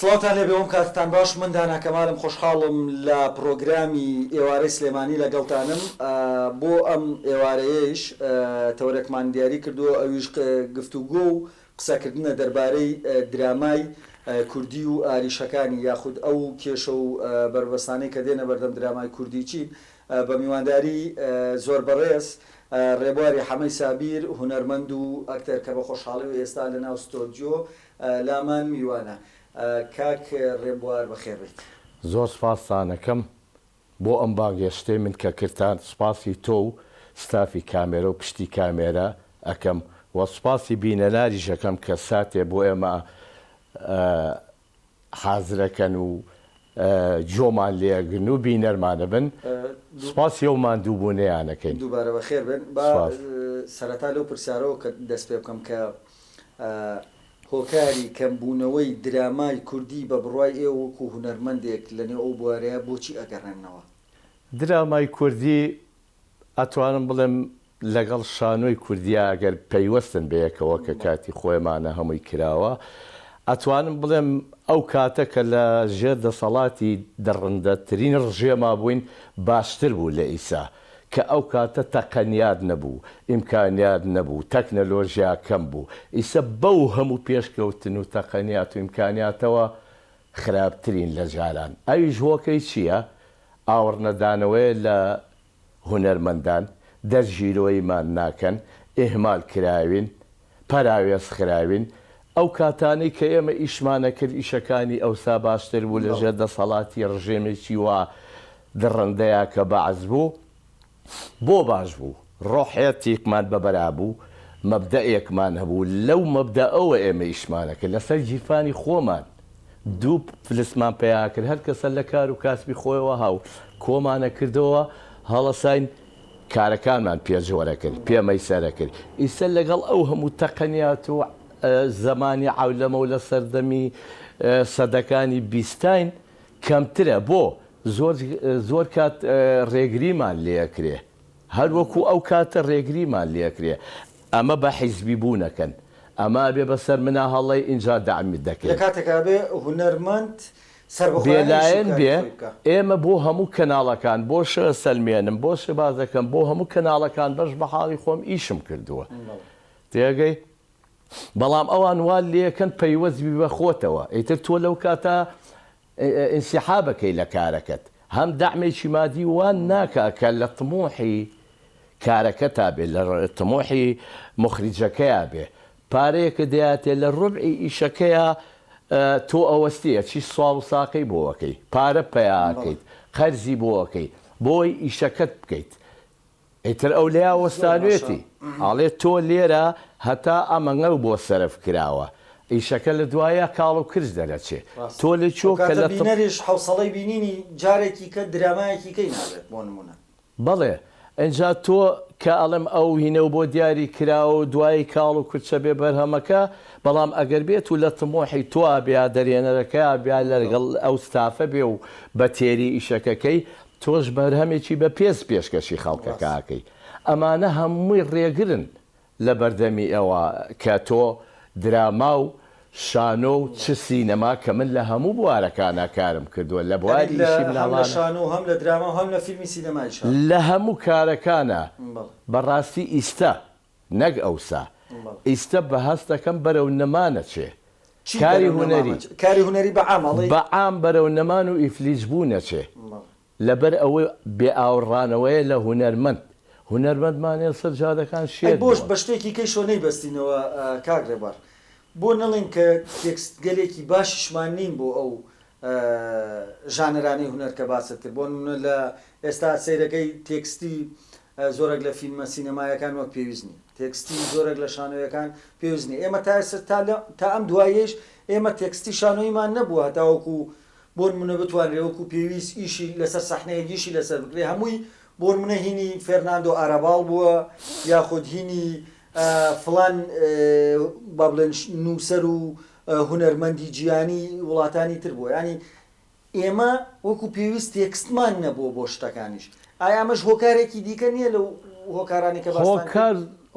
سڵاوتان لێبێ ئەم کاتتان باش من دانا کەمالم خۆشحاڵم لە پڕۆگرامی ئێوارەی سلێمانی لەگەڵتانم بۆ ئەم ئێوارەیەیش تەوەرێکمان دیاری کردووە ئەویش گفتوگۆ و قسەکردنە دەربارەی درامای کوردی و ئاریشەکانی یاخود ئەو کێشە و بەربەستانەی کە دێنە بەردەم درامای کوردی چین بە میوانداری زۆر بەڕێز ڕێبواری حەمەی سابیر هونەرمەند و ئەکتەر کە بە خۆشحاڵی و ئێستا لە ناو ستۆدیۆ لامان میوانە. کاک ڕێبوار بەخێر بێیت. زۆر سوپاستان ئەکەم بۆ ئەم بانگهێشتەی من کە کردتان، سوپاسی تۆ و ستافی کامێرە و پشتی کامێرە ئەکەم و سوپاسی بینەناریش ئەکەم کە ساتێ بۆ ئێمە حازرەکەن و گۆمان لێ ئەگرن و بینەرمان ئەبن، سوپاسی ئەو ماندووبوونەیان ئەکەین. دووبارە بەخێر بێن. با سەرەتا لەو پرسیارەوە کە دەست پێ بکەم کە هۆکاری کەمبوونەوەی درامای کوردی بە بڕوای ئێوە وەکوو هونەرمەندێک لە نێو ئەو بوارەیا بۆچی ئەگەڕێننەوە؟ درامای کوردی ئەتوانم بڵێم لەگەڵ شانۆی کوردیا ئەگەر پەیوەستن بەیەکەوە کە کاتی خۆیمانە هەمووی کراوە ئەتوانم بڵێم ئەو کاتە کە لە ژێر دەسەڵاتی دڕندەترین ڕژێما بووین باشتر بوو لە ئیسا کە ئەو کاتە تەقەنیات نەبوو ئیمکانیات نەبوو تەکنەلۆژیا کەم بوو ئیسە بەو هەموو پێشکەوتن و تەقەنیات و ئیمکانیاتەوە خراپترین لە جاران ئەویش هۆکەی چیە ئاوڕنەدانەوەیە لە هونەرمەندان دەستگیرۆییمان ناکەن، ئیهمال کراوین، پەراوێز خراوین، ئەو کاتانەی کە ئێمە ئیشمان ئەکرد ئیشەکانی ئەوسا باشتر بوو لە ژێر دەسەڵاتی ڕژێمێکی وا دڕندەیا کە بەعس بوو، بۆ باش بوو؟ ڕۆحیەتێکمان بە بەرا بوو، مەبدەئێکمان هەبوو، لەو مەبدەئەوە ئێمە ئیشمان ئەکرد لەسەر گیرفانی خۆمان. دوو فلسمان پەیا کرد هەر کەسە لە کار و کاسبی خۆیەوە هاو کۆمانە کردەوە هەڵەساین کارەکانمان پێ جۆرە کرد پێ مەیسەرە کرد ئیسە لەگەڵ ئەو هەموو تەقەنیات و زەمانی عەولەمە و لە سەردەمی سەدەکانی بیستاین کەمترە بۆ زۆر زۆر کات ڕێگریمان لێ ئەکرێ هەر وەکو ئەو کاتە ڕێگریمان لێ ئەکرێ ئەمە بە حیزبی بوون ئەکەن ئەمە ئەبێ بەسەر منا هەڵێی ئینجا دەعمت لە دەکەین. کاتێکا ئەبێ هونەرمەند سەربەخۆیانە ئیش و بێلایەن کاری بێ خۆی بکا. ئێمە بۆ هەموو کەناڵەکان بۆ شە سەلمێنم بۆ شێباز دەکەم بۆ هەموو کەناڵەکان بەش بە حاڵی خۆم ئیشم کردووە بەڵێ. تێگەی بەڵام ئەوان وات لێکەن پەیوەست بی بە خۆتەوە ئیتر تۆ لەو کاتە ئینسیحاب ئەکەی لە کارەکەت هەم دەعمێکی مادی وا ناکا کە لە تموحی کارەکەتا بێ لە تموحی موخریجەکەیا بێ پارەیەکت دەیاتێ لە ڕوبعی ئیشەکەیا تۆ ئەوەستی ئەچی سواڵ و ساقەی بۆ ئەکەی پارە پەیا ئەکەیت قەرزی بۆ ئەکەی بۆی ئیشەکەت بکەیت ئیتر ئەو لێیا وەستانوێتی ئەڵێ تۆ لێرە هەتا ئەمەنگەو بۆ سەرف کراوە ئیشەکە لە دوایا کاڵ و کرچ دەرەچێ ڕاستە تۆ لە ئەو کوێ کە کاتە لە تڕ بینەریش حەوسەڵەی بینینی جارێکی کە درامایەکی کەی نابێت بۆ نمونە. بەڵێ ئینجا تۆ کە ئەڵێم ئەو هینەو بۆ دیاری کراوە و دوایی کاڵ و کرچە بێ بەرهەمەکە بەڵام ئەگەر بێت و لە تموحی تۆا بێ یا دەرهێنەرەکەیا بێ یا لەگەڵ ئەو ستافە بێ و بە تێری ئیشەکەکەی تۆش بەرهەمێکی بە پێز پێشکەشی خەڵکەکە ئەکەی. ئەمانە هەمووی ڕێگرن لە بەردەمی ئەوە کە تۆ دراما و شانۆ و چ سینەما کە من لە هەموو بوارەکانا کارم کردووە لە یانی بواری لە ئیشی هەم لە مناڵانە. شانۆ و هەم لە دراما و هەم لە فیلمی سینەمایشا. لە هەموو کارەکانا بەڵێ. بە ڕاستی ئیستە نەک ئەوسا بەڵێ. ئیستە بە هەست دەکەم بەرەو نەمان ئەچێ چی کاری بەرەو نەمام هونەری. ئەچێ؟ کاری هونەری بە عام ئەڵێی؟ بە عام بەرەو نەمان و ئیفلیج بوون ئەچێ. بەڵێ. لەبەر ئەوەی بێ ئاوڕانەوەیە لە هونەرمەند. هونەرمەندمان ێ سەر جادەکان ئەی شێت بۆش بووە. بە شتێکی کەیشەوە نەیبەستینەوە کاک ڕێبوار؟ بۆ نەڵێین کە تێکستگەلێکی باشیشمان نین بۆ ئەو ژانەرانەی هونەر کە باست کرد؟ بۆ نمونە لە ئێستا سەیرەکەی تێکستی زۆرێک لە فیلمە سینەمایەکان وەک پێویست نین. تێکستی زۆرێک لە شانۆیەکان پێویست نیە. ئێمە تا ئێستا تا لە تا ئەم دواییەیش ئێمە تێکستی شانۆییمان نەبووە هەتاوەکو بۆنمونە بتوانرێ وەکو پێویست ئیشی لەسەر سەحنەیەک ئیشی لەسەر بکرێ هەمووی بۆنمونە هینی فێرناندۆ ئاراباڵ بووە یاخود هینی فڵان با بڵێن نووسەر و هونەرمەندی جیهانی وڵاتانی تر بووە یانی ئێمە وەکو پێویست تێکستمان نەبووە بۆ شتەکانیش ئایا ئەمەش هۆکارێکی دیکە نییە لەو هۆکارانەی کە باستان کرد؟ هۆکار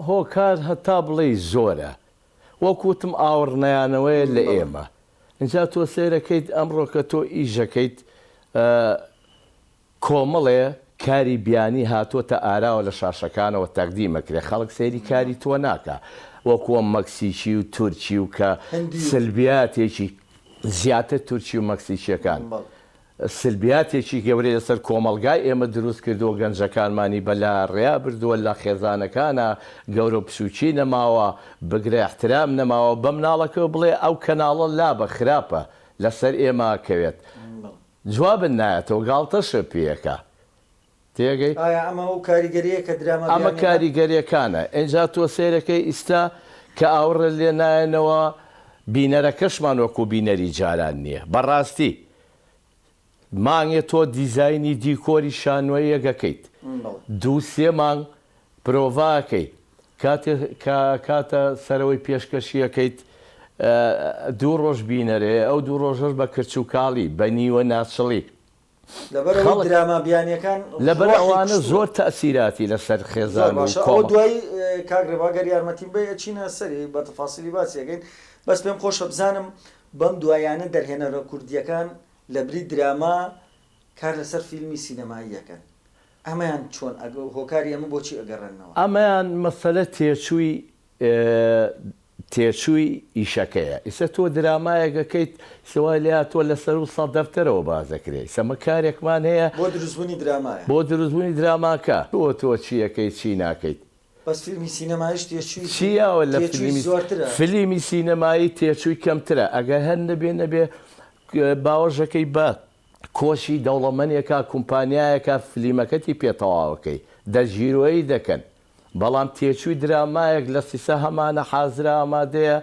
هۆکار هەتا بڵێی زۆرە وەک وتم ئاوڕنەیانەوەیە لە بەڵێ. ئێمە. ئینجا تۆ سەیرەکەیت ئەمڕۆ کە تۆ ئیشەکەیت کۆمەڵێ کاری بیانی هاتۆتە ئاراوە لە شاشەکانەوە تەقدیم ئەکرێ خەڵک سەیری کاری تۆ ناکا وەکو ئەم مەکسیکی و تورکی و کە هندی و. سلبیاتێکی زیاتر تورکی و مەکسیکیەکان بەڵێ. سلبیاتێکی گەورەی لەسەر کۆمەڵگای ئێمە دروست کردووە گەنجەکانمانی بە لا ڕێیا بردووە لە خێزانەکانا گەورە و بچوکی نەماوە بگرە ئیحترام نەماوە بە مناڵەکەو بڵێ ئەو کەناڵە لابە خراپە لەسەر ئێمە ئەکەوێت بەڵێ. جوابت نایەتەوە گاڵتەشت پێ ئەکا تێگەی؟ ئایا ئەمە ئەو کاریگەریەیە کە دراما ئەمە بیانیەکان. کاریگەریەکانە ئینجا تۆ سەیرەکەی ئیستا کە ئاوڕت لێ نایەنەوە بینەرەکەشمان وەکو بینەری جاران نیە بەڕاستی مانگێ تۆ دیزاینی دیکۆری شانۆیەک ئەکەیت بەڵێ. دوو سێ مانگ پرۆڤە ئەکەی کاتێ کە کاتە سەرەوەی پێشکەشی ئەکەیت دوو ڕۆژ بینەر هەیە ئەو دوو ڕۆژەش بە کرچ و کاڵی بە نیوە ناچڵی لەبەر ئەوەی خەڵک دراما بیانیەکان لەبەر ڕۆحی ئەوانە کوشتووە. زۆر تەئسیراتی لەسەر زۆر خێزان و باشە ئەوە کۆمەڵ. دوایی کاک ڕێبا گەر یارمەتیم بەی ئەچینە سەری بە تەفاسیلی باسی ئەکەین بەس پێم خۆشە بزانم بەم دوایانە دەرهێنەرە کوردیەکان لەبری دراما کار لەسەر فیلمی سینەمایی ئەکەن ئەمەیان چۆن هۆکاری ئەمە بۆچی ئەگەڕێننەوە؟ ئەمەیان مەسەلە تێچووی تێچووی ئیشەکەیە ئیسە تۆ درامایەک ئەکەیت ئیسە وای لێهاتووە لە سەروو سەد دەفتەرەوە باس دەکرێ ئیسە مە کارێکمان هەیە بۆ دروستبوونی درامایە. بۆ دروستبوونی دراماکە تۆ تۆ چی ئەکەیت چی ناکەیت. بەس فیلمی سینەماییش تێچووی چی یاوە لە تێچووی فلیمی زۆرترە. فلیمی سینەمایی تێچووی کەمترە ئەگەر هەر نەبێ نەبێ باوەشەکەی بە کۆشی دەوڵەمەنێکا کومپانیایەکا فلیمەکەتی پێ تەواوەکەی دەستگیرۆیی دەکەن بەڵام تێچووی درامایەک لە سیسە هەمانە حازرە ئامادەیە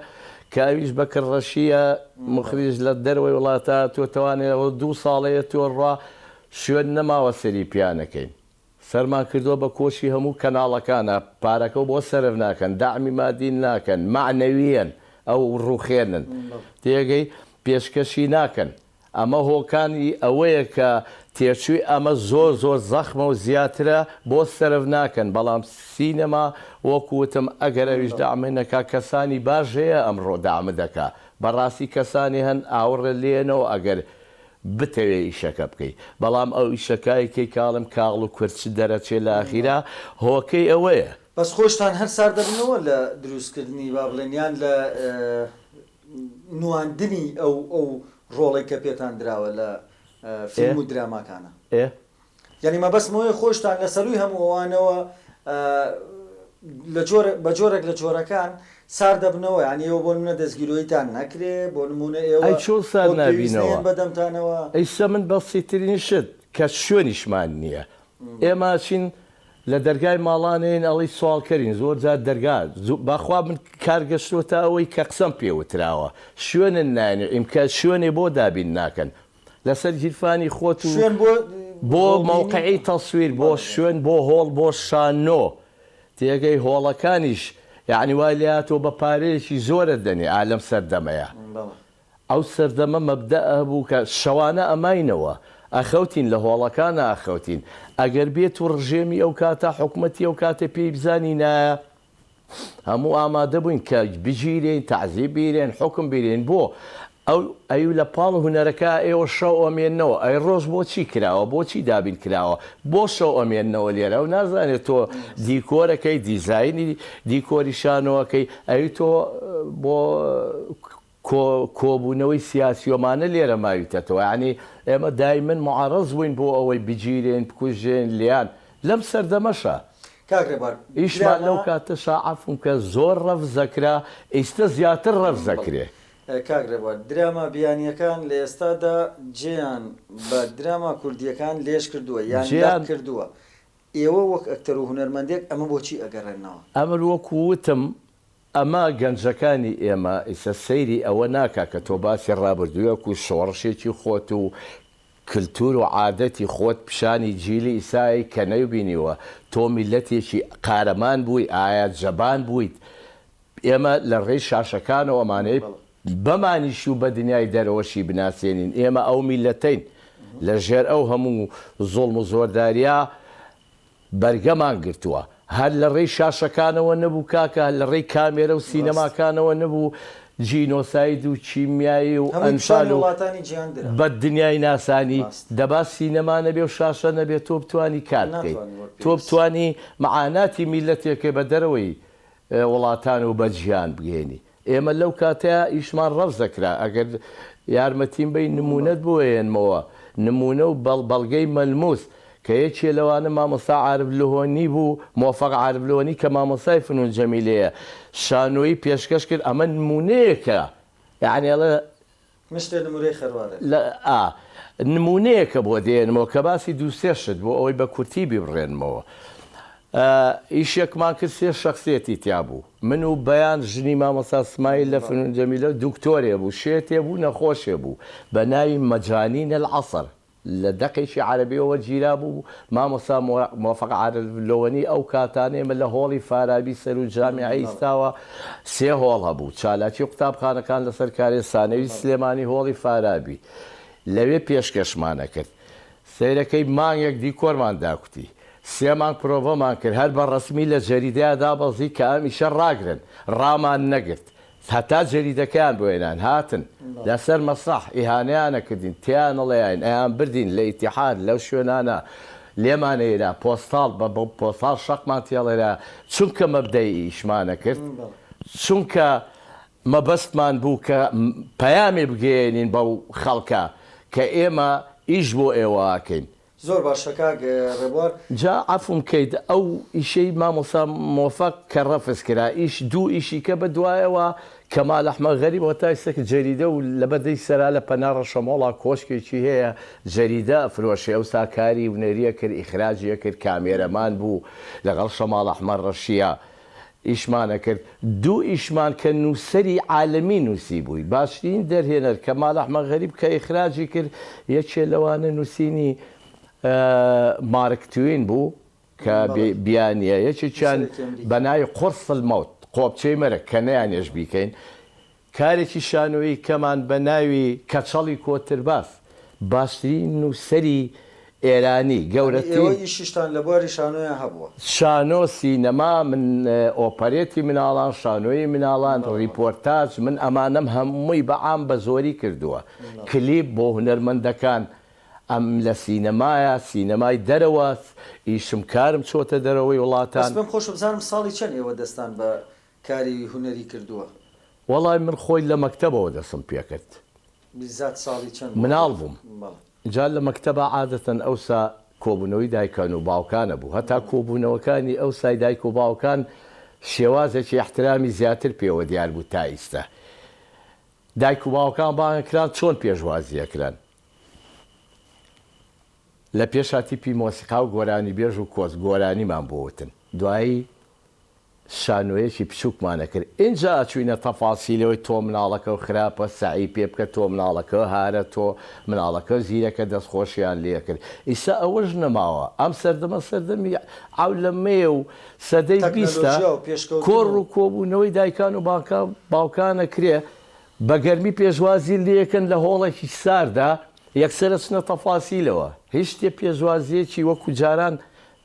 کە ئەویش بەکر ڕەشیە موخریج لە دەرەوەی وڵاتە تۆ توانێ ئەوە دوو ساڵەیە تۆ ڕا شوێن نەماوە سەری پیانەکەین سەرمان کردوە بە کۆشی هەموو کەناڵەکانا پارەکەو بۆ سەرف ناکەن دەعمی مادی ناکەن مەعنەویەن ئەو ڕوخێنن تێگەی پێشکەشی ناکەن ئەمە هۆکانی ئەوەیە کە تێچووی ئەمە زۆر زۆر زەخمە و زیاترە بۆ سەرف ناکەن بەڵام سینەما وەکو وتم ئەگەر ئەویش دەعمە نەکا کەسانی باش هەیە ئەمڕۆ دەعمە دەکا بەڕاستی کەسانی هەن ئاوڕت لێنەوە ئەگەر بتەوێ ئیشەکە بکەی بەڵام ئەو ئیشەکای کەی کاڵم کاڵ و کرچ دەرەچێ لە ئاخیرا هۆکەی ئەوەیە. بەس خۆشتان هەر سارد دەبنەوە لە دروست کردنی با بڵێن یان لە نواندنی ئەو ئەو ڕۆڵەی کە پێتان دراوە لە ئێ فیلم و دراماکانە. ئێ. یانی مەبەستم ئەوەیە خۆشتان لە سەرووی هەموو ئەوانەوە لە جۆرە بە جۆرێک لە جۆرەکان سارد دەبنەوە یانی ئێوە بۆ نموونە دەستگیرۆییتان نەکرێ بۆ نموونە ئێوە ئەی چۆن سارد وەک پێویست نابینەوە؟ نەیەن بە دەمتانەوە. ئیستا من بەسیترین شت کە شوێنیشمان نییە ئێمە ئەچین لە دەرگای ماڵانێین ئەڵێی سواڵکەرین زۆر جار دەرگا بەخوا من کار گەشتۆتە ئەوەی کە قسەم پێ وتراوە شوێنن نایەن ئیمکە شوێنێ بۆ دابین ناکەن لەسەر گیرفانی خۆت و شوێن بۆ بۆ هۆڵبینی مەوقعی تەسویر بۆ بەڵێ. شوێن بۆ هۆڵ بۆ شانۆ تێگەی هۆڵەکانیش یەعنی وای لێهاتووە بە پارەیەکی زۆرە دەنێ ئا لەم سەردەمەیا بەڵێ. ئەو سەردەمە مەبدەئ هەبوو کە شەوانە ئەماینەوە ئەخەوتین لە هۆڵەکانا ئەخەوتین ئەگەر بێتو ڕژێمی ئەو کاتە حکومەتی ئەو کاتە پێی بزانینایە هەموو ئامادە بووین کە بگیرێین تەعزیب بیرێن حوکم بیرێین بۆ ئەو ئەی لە پاڵ هونەرەکە ئێوە شەو ئەمێننەوە ئەی ڕۆژ بۆچی کراوە بۆچی دابین کراوە بۆ شەو ئەمێننەوە لێرە ئەو نازانێت تۆ دیکۆرەکەی دیزاینی دیکۆری شانۆەکەی ئەی تۆ بۆ کۆ کۆبوونەوەی سیاسیۆمانە لێرە ماویتەتەوە یانی ئێمە دایمەن معەڕەز بووین بۆ ئەوەی بگیرێین بکوژرێین لێیان لەم سەردەمەشا کاک ڕێبوار ئیشمان لەو دراما کاتەشا عەفوم کە زۆر ڕەفز دەکرا ئیستە زیاتر ڕەفز بەڵێ دەکرێ. کاک ڕێبوار دراما بیانیەکان لە ئێستادا جێیان بە دراما کوردیەکان لێژ کردووە یان لەق جێیان. کردووە ئێوە وەک ئەکتەر و هونەرمەندێک ئەمە بۆچی ئەگەڕێننەوە؟ ئەمن وەکوو وتم ئەمە گەنجەکانی ئێمە ئیسە سەیری ئەوە ناکا کە تۆ باسی ڕابردوویەک و شۆڕشێکی خۆت و کلتور و عادەتی خۆت پیشانی جیلی ئیسای کە نەیبینیوە تۆ میللەتێکی قارەمان بووی ئایا جەبان بوویت ئێمە لە ڕێی شاشەکانەوە ئەمانەی بمانیشی و بە دنیای دەرەوەشی بناسێنین ئێمە ئەو میللەتەین لە ژێر ئەو هەموو زوڵم و زۆرداریە بەرگەمان گرتووە هەر لە ڕێی شاشەکانەوە نەبوو کاکە هەر لە ڕێی کامێرە و ڕاستە. سینەماکانەوە نەبوو. جینۆساید و کیمیایی و هەمووی پیشانی ئەنفال و وڵاتانی جیهان درا. بە دنیای ناسانی، ڕاستە. دەبا سینەما نەبێ و شاشە نەبێ تۆ بتوانی کار بکەی، ناتوانی وەک تۆ پێویست. بتوانی مەعاناتی میللەتێکێ بە دەرەوەی وڵاتان و بە جیهان بگەیەنی. ئێمە لەو کاتەیا ئیشمان ڕەفز ئەکرا، ئەگەر یارمەتیم بەی نموونەت بۆ ئەیەنمەوە، نموونە و بەڵگەی مەلموس، کە یەکێ لەوانە مامۆستا عارف لهۆنی بوو، مۆفەق عارف لهۆنی کە مامۆستای فنون جەمیلەیە، شانۆیی پێشکەش کرد، ئەمە نموونەیەکە، یەعنی ئەڵێ مشتێ نمورەی خەروارێک. لە ئا نموونەیەکە بۆ دێنمەوە کە باسی دوو سێ شت بۆ ئەوەی بە کورتی بیبڕێنمەوە. ئیشێکمان کرد سێ شەخسیەتی تیا بوو. من و بەیان ژنی مامۆستا سمایل لە فنون جەمیلە و دوکتۆرێ بوو شێتێ بوو نەخۆشێ بوو بە ناوی مەجانین العصر لە دەقێکی عەرەبیەوە وەرگیرابوو، مامۆستا مۆفەق عارف لۆوەنی ئەو کاتانە ئێمە لە هۆڵی فارابی سەروو جامیعەی ئیستاوە سێ هۆڵ هەبوو، چالاکی قوتابخانەکان لەسەر کارێ سانەوی سلێمانی هۆڵی فارابی لەوێ پێشکەشمان ئەکرد. سەیرەکەی مانگێک دیکۆرمان داکوتی، سێ مانگ پرۆڤەمان کرد، هەر بە ڕەسمی لە جەریدەیا دابەزی کە ئەم ئیشە ڕاگرن، ڕامان نەگرت. هەتا جەریدەکەیان بۆ هێناین هاتن لەسەر مەسرەح ئیهانەیان ئەکردین تێیان ئەڵێین ئەیان بردین لە ئیتیحاد لەو شوێنانە لێمان ئەیرا پۆستاڵ بە پۆستاڵ شەقمان تێڵێرا چونکە مەبدەئی ئیشمان ئەکرد چونکە مەبەستمان بوو کە پەیامێ بگەیەنین بەو خەڵکە کە ئێمە ئیش بۆ ئێوە ئەکەین. زۆر باشە کاک ڕێبوار. جا عەفوم کەیت ئەو ئیشەی مامۆستا مۆفەق کە ڕەفز کرا ئیش دوو ئیشی کە بە دوایەوە کەمال ئەحمەد غەریب هەتا ئیستا کە جەریدە و لەبەر دەی سەرا لە پەنا ڕەشەمۆڵا کۆشکێکی هەیە جەریدە ئەفرۆشێ ئەوسا کاری هونەری ئەکرد ئیخراجی ئەکرد کامێرەمان بوو لەگەڵ شەماڵ ئەحمەد ڕەشیە ئیشمان ئەکرد دوو ئیشمان کە نووسەری عالەمی نووسیبووی باشترین دەرهێنەر کەمال ئەحمەد غەریب کە ئیخراجی کرد یەکێ لەوانە نووسینی مارک توین بوو کە بیانیە یەکێکیان بە ناوی قرص الموت قۆپچەی مەرگ کە نەیانێش بیکەین کارێکی شانۆیی کەمان بە ناوی کەچەڵی کۆترباز، باشترین نووسەری ئێرانی، یانی گەورەترین. ئێوە ئیشیشتان لە بواری شانۆیا هەبووە؟ شانۆ، سینەما، من ئۆپەرێتی مناڵان، شانۆیی مناڵان، بەڵێ بەڵێ. ڕیپۆرتاج، من ئەمانەم هەمووی بە عام بە زۆری کردووە. کلیپ بۆ هونەرمەندەکان، ئەم لە سینەمایە، سینەمای دەرەوە، ئیشم کارم چۆتە دەرەوەی بەس وڵاتان. پێم خۆشە بزانم ساڵی چەند ئێوە دەستان بە کاری هونەری کردووە؟ وەڵای من خۆی لە مەکتەبەوە دەستم پێکرد. بیزات ساڵی چەند بووە؟ مناڵ بووم. بەڵێ. جا لە مەکتەبا عادەتەن ئەوسا کۆبوونەوەی دایکان و باوکان ئەبوو. هەتا کۆبوونەوەکانی ئەوسای دایک و باوکان شێوازێکی ئیحترامی زیاتر پێوە دیار بوو تا ئیستە. دایک و باوکان بانگ ئەکران چۆن پێشوازی ئەکران؟ لە پێشا تیپی مۆسیقا و گۆرانیبێژ و کۆس گۆرانیمان بۆ وتن. دوایی شانۆیەکی بچوکمان ئەکرد ئینجا ئەچوینە تەفاسیلەوەی تۆ مناڵەکەو خراپە سەعی پێ بکە تۆ مناڵەکەو هارە تۆ مناڵەکەو زیرەکە دەست خۆشیان لێ ئەکرد ئیستا ئەوەش نەماوە ئەم سەردەمە سەردەمی عەولەمەیە و سەدەی بیستە تەکنەلۆجیا و پێشکەوتن کۆڕ و. و کۆبوونەوەی دایکان و باوکان ئەکرێ بە گەرمی پێشوازی لێکەن لە هۆڵێکی ساردا یەکسەر ئەچنە تەفاسیلەوە هیچ شتێ پێشوازیەکی وەکو جاران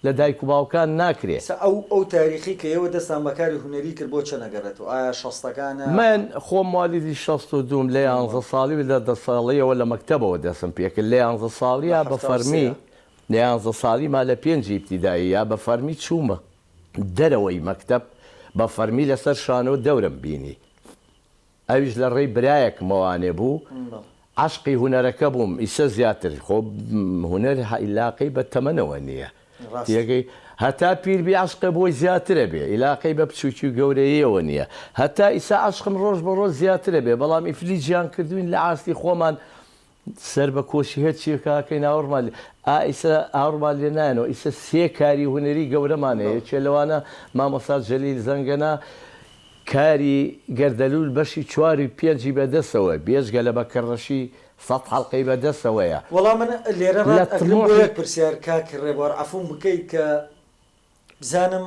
لە دایک و باوکان ناکرێ. سە ئەو ئەو تاریخەی کە ئێوە دەستان بە کاری هونەری کرد بۆ چەند ئەگەڕێتەوە؟ ئایا شەستەکانە؟ من خۆم موالیدی 62 م لە یانزە ساڵی و لە دە ساڵیەوە لە مەکتەبەوە دەستم پێ کرد لە یانزە لە ساڵیا بە 73 فەرمی ە. لە یانزە ساڵیما لە پێنجی ئیبتیداییا بە فەرمی چوومە دەرەوەی مەکتەب بە فەرمی لەسەر شانۆ دەورم بینی ئەویش لە ڕێی برایەکمەوانێ بوو عەشقی هونەرەکە بووم ئیسە زیاتر خۆ هونەر ئیلاقەی بە تەمەنەوە نییە تێگەی هەتا پیر بی عەشقە بۆی زیاترە بێ ئیلاقەی بە بچوکی و گەورەیەوە نییە هەتا ئیسە عەشقم ڕۆژ بە ڕۆژ زیاترە بێ بەڵام ئیفلیجیان کردوین لە ئاستی خۆمان سەر بە کۆشی هەر چیەک ئەکەین ئاوڕمان لێ ئا ئیسە ئاوڕمان لێ نایەنەوە ئیسە سێ کاری هونەری گەورەمان هەیە یەکێ لەوانە مامۆستا جەلیل زەنگەنە کاری گەردەلوول بەشی چوار و پێنجی بە دەسەوە بێجگە لە بەکرڕەشی سەد حەڵقەی بە دەسەوەیە وەڵا من لێرە لە ڕات ئەگرم بۆ تموحی. یەک پرسیار کاک ڕێبوار عەفوم بکەی کە بزانم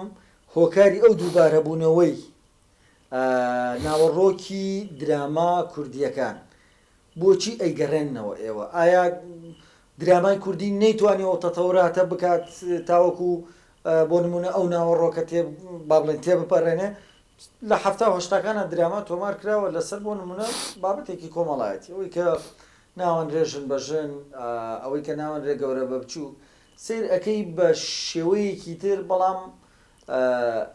هۆکاری ئەو دووبارەبوونەوەی ناوەڕۆکی دراما کوردییەکان بۆچی ئەیگەڕێننەوە ئێوە؟ ئایا درامای کوردی نەیتوانیوە ئەو تەتەوراتە بکات تاوەکو بۆ نمونە ئەو ناوەڕۆکە تێ با بڵێن تێبپەڕێنێ؟ لە حەفتا و هەشتاکانا دراما تۆمار کراوە لەسەر بۆ نموونە بابەتێکی کۆمەڵایەتی ئەوەی کە ناوەنرێ ژن بە ژن ئەوەی کە ناوەنرێ گەورە بە بچووک سەیر ئەکەی بە شێوەیەکی تر بەڵام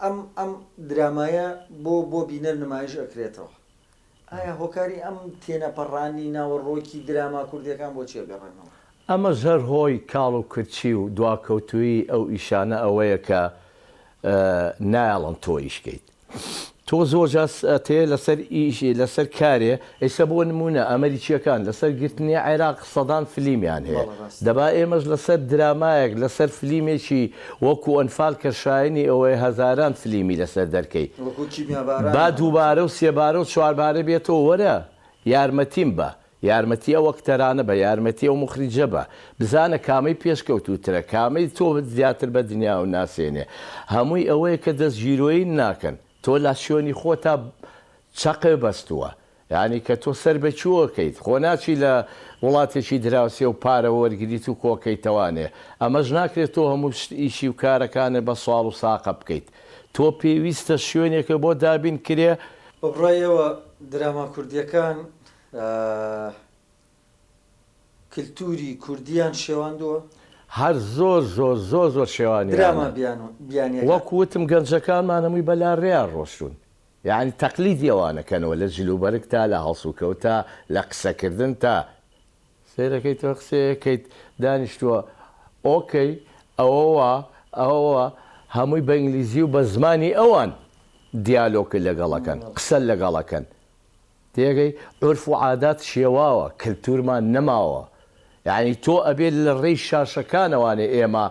ئەم ئەم درامایە بۆ بۆ بینەر نمایش ئەکرێتەوە ئایا هۆکاری ئەم تێنەپەڕانی ناوەڕۆکی دراما کوردیەکان بۆ چی ئەگەڕێنەوە؟ ئەمەش هەر هۆی کاڵ و کرچی و دواکەوتوویی ئەو ئیشانە ئەوەیە کە نایەڵن تۆ ئیش کەیت. تۆ زۆر جار ئەتەوێ لەسەر ئیش لەسەر کارێ ئیستا بۆ نموونە ئەمەریکییەکان لەسەر گرتنی عێراق سەدان فلیمیان هەیە بەڵێ ڕاستە. دەبا ئێمەش لەسەر درامایەک لەسەر فلیمێکی وەکوو ئەنفال کە شایەنی ئەوەیە هەزاران فلیمی لەسەر دەرکەی وەکوو کیمیاباران با و هەڵەبجە. دووبارە و سێبارە و چواربارە بێتەوە وەرە یارمەتیم بە یارمەتی ئەو ئەکتەرانە بە، یارمەتی ئەو موخریجە بە، بزانە کامەی پێشکەوتووترە، کامەی تۆ زیاتر بە دنیاوە ناسێنێ. هەمووی ئەوەیە کە دەستگیرۆیی ناکەن. تۆ لە شوێنی خۆتا چەقێ بەستووە. یانی کە تۆ سەر بە کوێوە کەیت. خۆ ناچی لە وڵاتێکی دراوسێ و پارە وەرگریت و کۆکەیتەوانێ. ئەمەش ناکرێت تۆ هەموو شت ئیشی و کارەکانت بە سواڵ و ساقە بکەیت. تۆ پێویستە شوێنێکت بۆ دابین کرێ. بە بڕوای ئێوە دراما کوردییەکان کلتوری کوردیان شێواندووە؟ هەر زۆر زۆر زۆر زۆر شێوانیانە. دراما بیانیەکان. وەک وتم گەنجەکانمان هەمووی بە لاڕێیان ڕۆشتوون یانی تەقلیدی ئەوانەکەنەوە لە جلوبەرگ تا لە هەڵسوکەوت تا لە قسەکردن تا سەیرەکەی تۆ قسەیەکەیت دانیشتووە ئۆکەی ئەوە وا ئەوە وا هەمووی بە ئینگلیزی و بە زمانی ئەوان دیالۆکت لەگەڵ ئەکەن قسەت لەگەڵ ئەکەن تێگەی عورف و عادات شێواوە کلتورمان نەماوە یانی تۆ ئەبێ لە ڕێی شاشەکانەوانێ ئێمە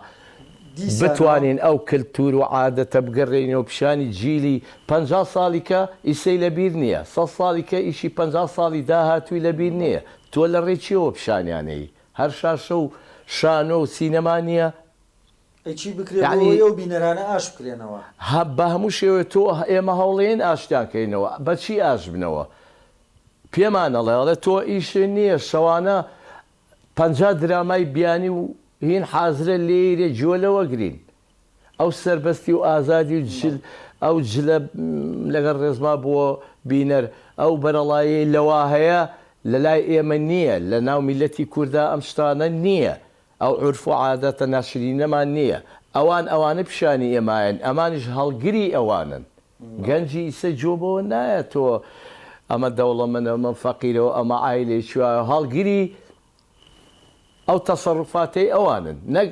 بتوانین ئەو کلتور و عادەتە بگەڕێینەوە پیشانی جیلی 50 ساڵی کە ئیسەی لە بیر نییە 100 ساڵی کە ئیشی 50 ساڵی داهاتووی لە بیر نییە تۆ لە ڕێی چیەوە پیشانیانەی هەر شاشە و شانۆ و سینەما نییە ئەی چی بکرێ بۆ یەعنی ئەوەی ئەو بینەرانە ئاش بکرێنەوە؟ هە بە هەموو شێوەیەک تۆ ئێمە هەوڵێین ئاشتیان کەینەوە بە چی ئاش بنەوە پێمان ئەڵێ ئەڵێ تۆ ئیشت نییە شەوانە 50 درامای بیانی و هین حازرە لێیرێ گوێ لەوە گرین ئەو سەربەستی و ئازادی و جل ئەو جلە لەگەڵ ڕێزما بۆ بینەر ئەو بەرەڵاییەی لەوا هەیە لە لای ئێمە نییە لە ناو میللەتی کوردا ئەم شتانە نییە ئەو عورف و عادەتە ناشرینەمان نییە. ئەوان ئەوانە پیشانی ئێمایەن، ئەمانیش هەڵگری ئەوانن. گەنجی ئیسە جۆ بەوە نایە تۆ ئەمە دەوڵەمەنە ئەمە فەقیرە و ئەمە عایلەی کوایە، هەڵگری ئەو تەسەروفاتەی ئەوانن نەک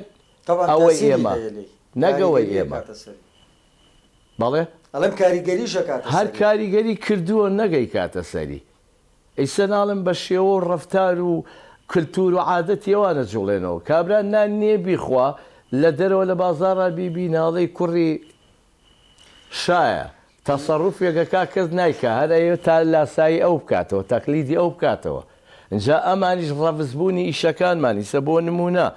تەبعەن ئەوەی تەئسیری ئێمە، هەیە لێی، نەک ئەوەی کاریگەری ئێمە. ئەکاتە سەری. بەڵێ؟ ئەڵێم کاریگەریش ئەکاتە هەر سەری. کاریگەری کردووە نەک ئەیکاتە سەری. ئیسە ناڵێم بە شێوە و ڕەفتار و کلتور و عادەتی ئەوان ئەجوڵێنەوە. کابرا نان نیە بیخوا، لە دەرەوە لە بازاڕا بیبینە ئەڵێی کوڕی شایە. تەسەروفێک ئەکا کەس نایکا، هەر ئەیەوێ تا لاسایی ئەو بکاتەوە، تەقلیدی ئەو بکاتەوە. ئینجا ئەمانیش ڕەفز بوونی ئیشەکانمان، ئیسە بۆ نموونە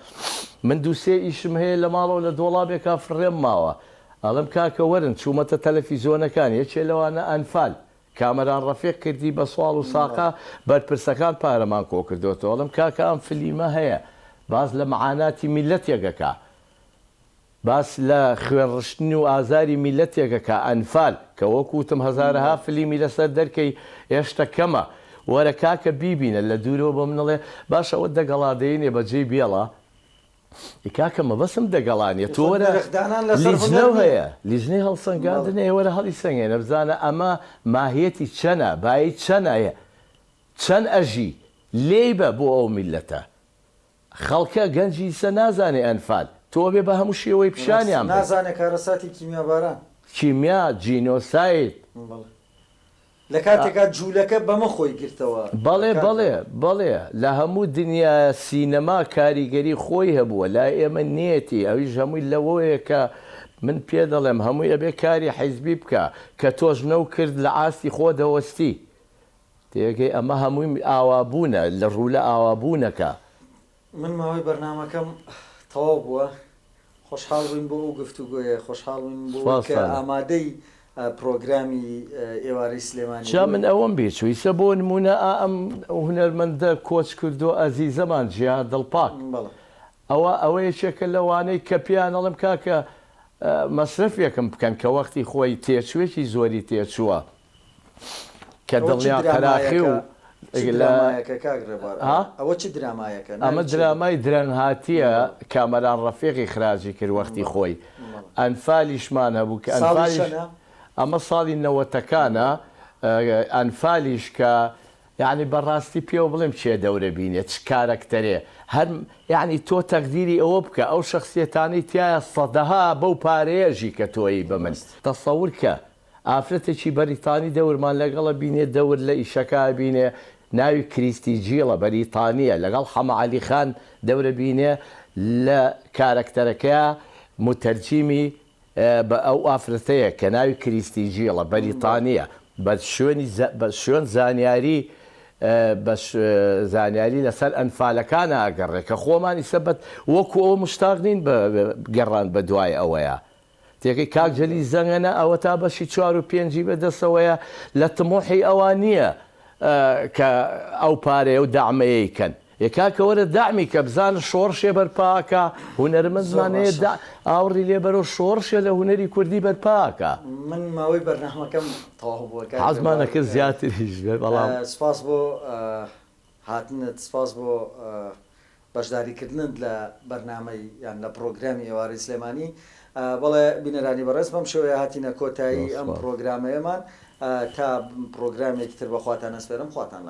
من دوو سێ ئیشم هەیە لە ماڵەوە لە دۆڵابێکا فڕێم ماوە، ئەڵێم کاکە وەرن چوومەتە تەلەفیزۆنەکان، یەکێ لەوانە ئەنفال، کامەران ڕەفیق کردی بە سواڵ و ساقە بەرپرسەکان پارەمان کۆکردۆتەوە ئەڵێم کاکە ئەم فلیمە هەیە باس لە معاناتی میللەتێک ئەکا باس لە خوێن ڕشتن و ئازاری میللەتێک ئەکا ئەنفال کە وەک وتم هەزارەها فلیمی لەسەر دەرکەی ئێشتە کەمە وەرە کاکە بیبینە لە دوورەوە بە من ئەڵێ باشە ئەوە دەگەڵادەینێ بەجێی بێڵە ئی کاکە مەبەستم دەگەڵا نیە تۆ خۆ وەرە نرخ دانان لەسەر لیجنەو هونەر نیە. هەیە لیجنەی بەڵێ. هەڵسەنگاندن هەیە وەرە هەڵیسەنگێنە بزانە ئەمە ماهیەتی چەنە بایی چەنە چەن ئەژی لێی بە بۆ ئەو میللەتە خەڵکە گەنجی ئیسە نازانێ ئەنفال تۆ ئەبێ بە هەموو شێوەی ڕاستە پیشانیان بەی. نازانێ کارەساتی کیمیاباران. کیمیا جینۆساید. بەڵێ. لە کاتێکا جوولەکە بەمە خۆی گرتەوە بەڵێ کاک بەڵێ جەلال. بەڵێ لە هەموو دنیایا سینەما کاریگەری خۆی هەبووە لای ئێمە نیەتی ئەویش هەمووی لەوەیە کە من پێ دەڵێم هەمووی ئەبێ کاری حیزبی بکا کە تۆش نەوکرد لە ئاستی خۆ دەوەستی تێگەی ئەمە هەمووی ئاوابوونە لە ڕوو لە ئاوابوونەکە. من ماوەی بەرنامەکەم تەواو بووە خۆشحاڵ بووین بۆ ئەو گفتوگۆیە، خۆشحاڵ بووین بۆ ئەوەی کە سوپاستان. ئامادەی پرۆگرامی ئێوارەی سلێمانی جا من بووین. ئەوەم بیر چوو ئیسە بۆ نموونە ئا ئەم هونەرمەندە کۆچ کردووە ئەزیزەمان جیهاد دڵپاک بەڵێ. ئەوە ئەوە یەکێکە لەوانەی کە پێیان ئەڵێم کاکە مەسرەفێکم بکەن کە وەختی خۆی تێچووێکی زۆری تێچووە کە ئەوە چ دڵنیا قەراخی درامایەکە و چ لە درامایەکە کاک ڕێبوار ئەوە ها؟ ئەوە چ درامایەکە ئەمە ناوی چی بوو؟ درامای درەنگهاتییە بەڵێ کامەران ڕەفیق ئیخراجی کرد وەختی بەڵێ خۆی بەڵێ ئەنفالیشمان هەبوو کە ساڵی ئەنفالیش چەنە؟ ئەمە ساڵی نەوەتەکانە بەڵێ ئەنفالیش کە یەعنی بەڕاستی پێوە بڵێم کێ دەورە بینێ چ کارەکتەرێ هەر یەعنی تۆ تەقدیری ئەوە بکە ئەو شەخسیەتانەی تیایە سەدەها بەو پارەیە ژی کە تۆیی بە من ڕاست. تەسەور کە ئافرەتێکی بەریتانی دەورمان لەگەڵە بینێ دەور لە ئیشەکە ئەبینێ ناوی کریستی جیڵە بەریتانیە لەگەڵ حەمە عەلی خان دەورە بینێ لە کارەکتەرەکەیا موتەرجیمی بە ئەو ئافرەتەیە کە ناوی کریستی جیڵە، بەریتانییە، بە شوێنی بە شوێن زانیاری بە زانیاری لەسەر ئەنفالەکانە ئەگەڕێ کە خۆمان ئیسە بە وەکو ئەوە موشتاق نین بە گەڕان بە دوای ئەوەیا تێکەی کاک جەلیل زەنگەنە ئەوەتا بەشی چوار و پێنجی بە دەسەوەیە لە تموحی ئەوان نییە کە ئەو پارەیە و دەعمەیەی کەن. ئێ کاکە وەرە دەعمی کە بزانە شۆڕشێ بەرپا ئەکا زۆر هونەرمەندمان هەیە باشە. دە ئاوڕی لێ بەرەو شۆڕشێ لە هونەری کوردی بەرپا ئەکا. من ماوەی بەرنامەکەم تەواو بووە کاک حەزمان ڕێبوار ئەکرد زیاتریش بێ بەڵام. سپاس بۆ هاتنت سپاس بۆ بەشداری کردنت لە بەرنامەی یان لە پڕۆگرامی ئێوارەی سلێمانی بەڵێ بینەرانی بەڕێز بەم شێوەیە هاتینە زۆر کۆتایی ئەم سپاس. پڕۆگرامەیەمان تا پڕۆگرامێکی تر بە خواتان ئەسپێرم خواتان لەگەڵ.